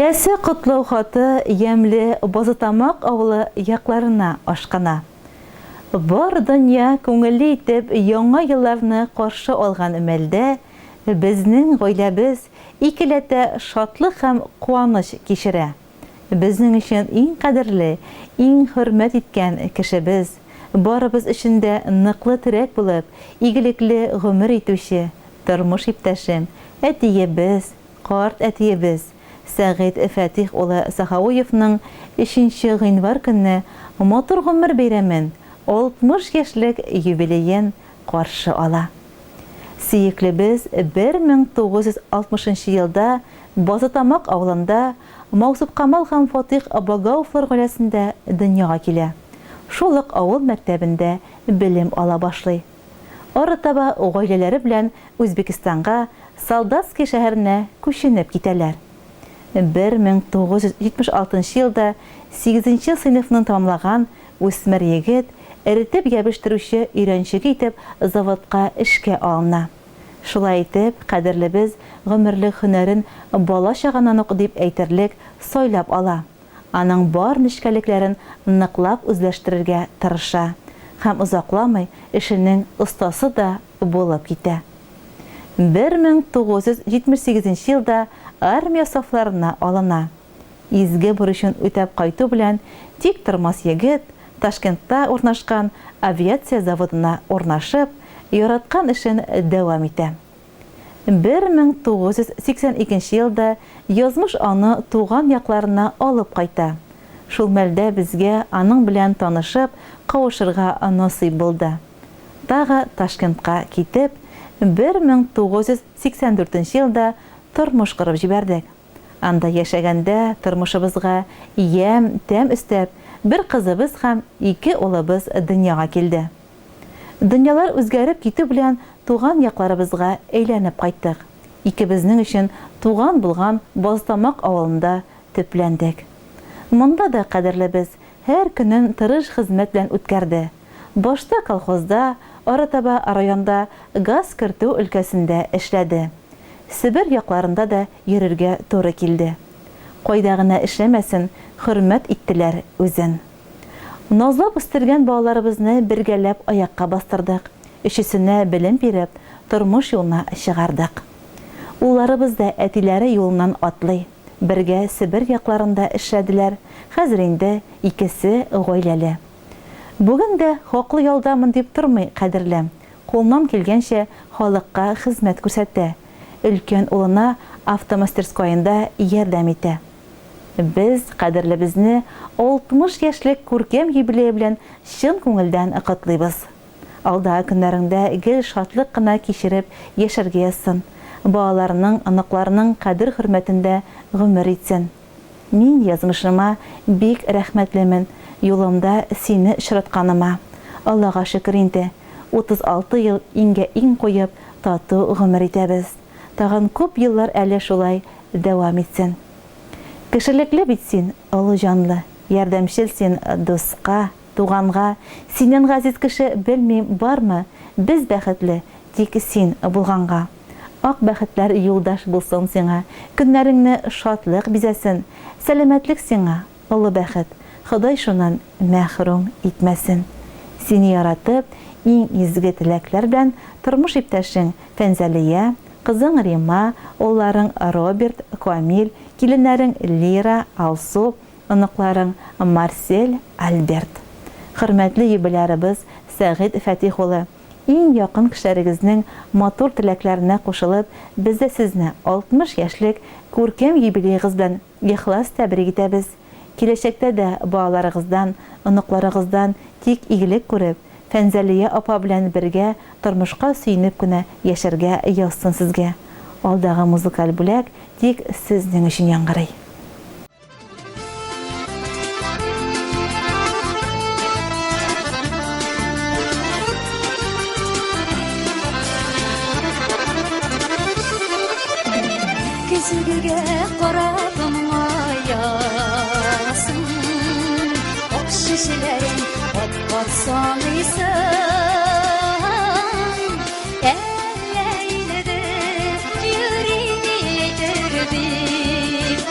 Киләсе котлау хаты ямьле Базытамак авылы якларына ашкына. Бар дөнья күңелле итеп Яңа елларны каршы алган мәлдә безнең гаиләбез икеләтә шатлык һәм куаныч кичерә. Безнең өчен иң кадерле, иң хөрмәт иткән кешебез, барыбыз өчен дә ныклы терәк булып, игелекле гомер итүче тормыш иптәшем, әтиебез, карт әтиебез Сәгыйть Фәтих улы Сахауевның өченче гыйнвар көнне матур гомер бәйрәмен, 60 яшьлек юбилеен каршы ала. Сөеклебез 1960 нчы елда Базытамак авылында Мавсуткамал һәм Фатыйх Багауовлар гаиләсендә дөньяга килә. Шул ук авыл мәктәбендә белем ала башлый. Арытаба гаиләләре белән Үзбәкстанга, Солдатский шәһәренә күченеп китәләр. 1976 нчы елда сигезенче сыйныфны тәмамлаган үсмер егет эретеп ябештерүче өйрәнчеге итеп заводка эшкә алына. Шулай итеп, кадерлебез гомерлек һөнәрен бала чагыннан ук дип әйтерлек сайлап ала, аның бар нечкәлекләрен ныклап үзләштерергә тырыша һәм озакламый эшенең остасы да булып китә. 1978 нче елда армия сафларына алына. Изге бурычын үтәп кайту белән тик тормас егет Ташкентта урнашкан авиация заводына урнашып, яраткан эшен дәвам итә. 1982 нче елда язмыш аны туган якларына алып кайта. Шул мәлдә безгә аның белән танышып, кавышырга насыйп булды. Тагы Ташкентка китеп, 1984 нче елда тормыш корып җибәрдек. Анда яшәгәндә тормышыбызга ямь, тәм өстәп, бер кызыбыз һәм ике улыбыз дөньяга килде. Дөньялар үзгәреп китү белән туган якларыбызга әйләнеп кайттык. Икебезнең өчен туган булган Базтамак авылында төпләндек. Монда да кадерлебез һәр көнен тырыш хезмәт белән үткәрде. Башта колхозда, арытаба районда газ кертү өлкәсендә эшләде. Себер якларында да йөрергә туры килде. Кайда гына эшләмәсен, хөрмәт иттеләр үзен. Назлап үстергән балаларыбызны бергәләп аякка бастырдык, өчесенә белем биреп, тормыш юлына чыгардык. Улларыбыз да әтиләре юлыннан атлый. Бергә Себер якларында эшләделәр, хәзер инде икесе гаиләле. Бүген дә хаклы ялдамын дип тормый кадерлем, кулыннан килгәнчә халыкка хезмәт күрсәтә, өлкән улына автомастерскоенда ярдәм итә. Без кадерлебезне 60 яшьлек күркәм юбилее белән чын күңелдән котлыйбыз. Алдагы көннәреңдә гел шатлык кына кичереп яшәргә язсын, балаларының, оныкларының кадер-хөрмәтендә гомер итсен. Мин язмышыма бик рәхмәтлемен, юлымда сине очратканыма. Аллага шөкер инде, 36 ел иңгә-иң куеп, тату гомер итәбез. Тагын күп еллар әле шулай дәвам итсен. Кешелекле бит син, олы җанлы, ярдәмчел син дуска, туганга. Синнән газиз кеше, белмим, бармы? Без бәхетле, тик син булганга. Ак бәхетләр юлдаш булсын сиңа, Көннәреңне шатлык бизәсен. Сәламәтлек сиңа, олы бәхет, Ходай шуннан мәхрүм итмәсен. Сине яратып, иң изге теләкләр белән тормыш иптәшең Фәнзәлия, кызың Рима, улларың Роберт, Камил, киленнәрең Лира, Алсу, оныкларың Марсель, Альберт. Хөрмәтле юбилярыбыз Сәгыйть Фәтих улы! Иң якын кешеләрегезнең матур теләкләренә кушылып, без дә сезне 60 яшьлек күркәм юбилеегыз белән ихлас тәбрик итәбез. Киләчәктә дә балаларыгыздан, оныкларыгыздан тик игелек күреп, Фәнзәлия апа белән бергә тормышка сөенеп кенә яшәргә язсын сезгә. Алдагы музыкаль бүләк тик сезнең өчен яңгырый. Көзгегә карап моңаясың, Ак чәчләрен ат-ат саныйсың. Әллә инде юри әйтер дип,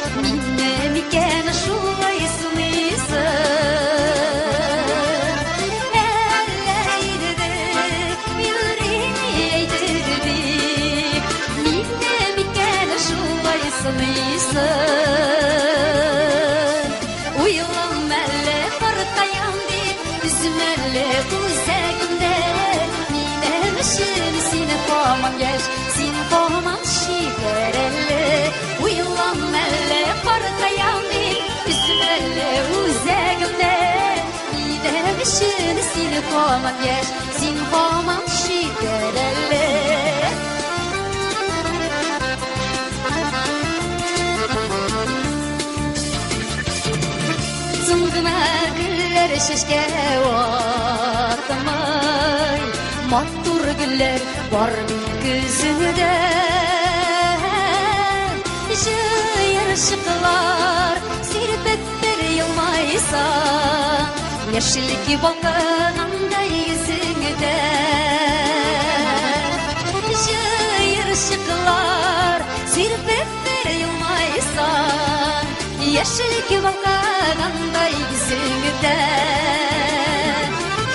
һаман яшь, син һаман чибәр әле. Соң гына гөлләр чәчкә атмый, матур гөлләр бар бит көзеңдә. Җыерчыклар сирпеп бер елмайсаң, яшеллек балкыгандай йөзеңдә. Җыерчыклар сирпеп бер елмайсаң, яшеллек балкыгандай йөзеңдә.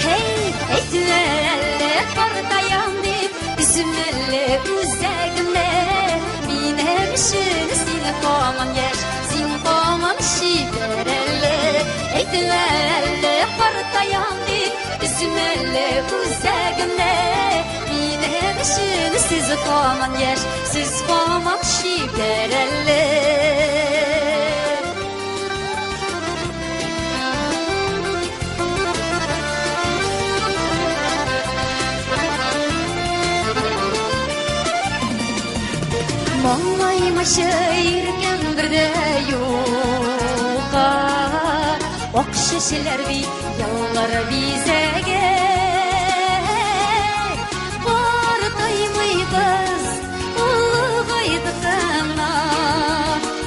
Һей, әйтмә әле картаям дип, өзмә әле үзәгемне. Минем өчен син һаман яшь, син һаман чибәр әле. Әйтмә әле картаям дип, өзмә әле үзәгемне. Минем өчен сез һаман яшь, сез һаман чибәр әле. Моңаймачы иркәм бер дә юкка, ак чәчләр бит еллар бизәге. Картаймыйбыз, олыгайдык кына,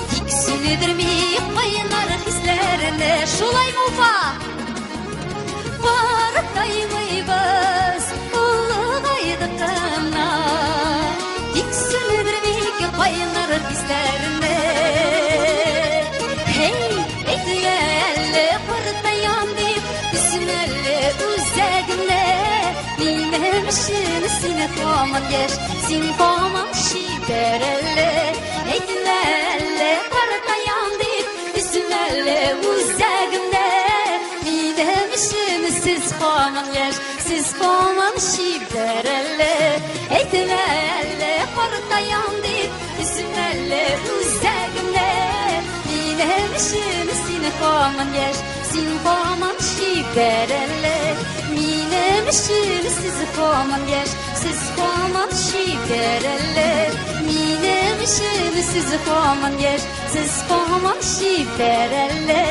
тик сүндерми кайнар хисләрне. Шулаймы, Уфа? Картаймыйбыз, олыгайдык кына, тик сүндермик кайнар хисләрне. Һей, әйтмә әле картаям дип, өзмә әле үзәгемне. Минем өчен син һаман яшь, син һаман чибәр әле. Әйтмә әле картаям дип, өзмә әле үзәгемне. Минем өчен сез һаман яшь, сез һаман чибәр әле. Әйтмә әле картаям дип, өзмә әле үзәгемне. Минем өчен син һаман яшь, син һаман чибәр әле. Минем өчен сез һаман яшь, сез һаман чибәр әле. Минем өчен сез һаман яшь, сез һаман чибәр әле.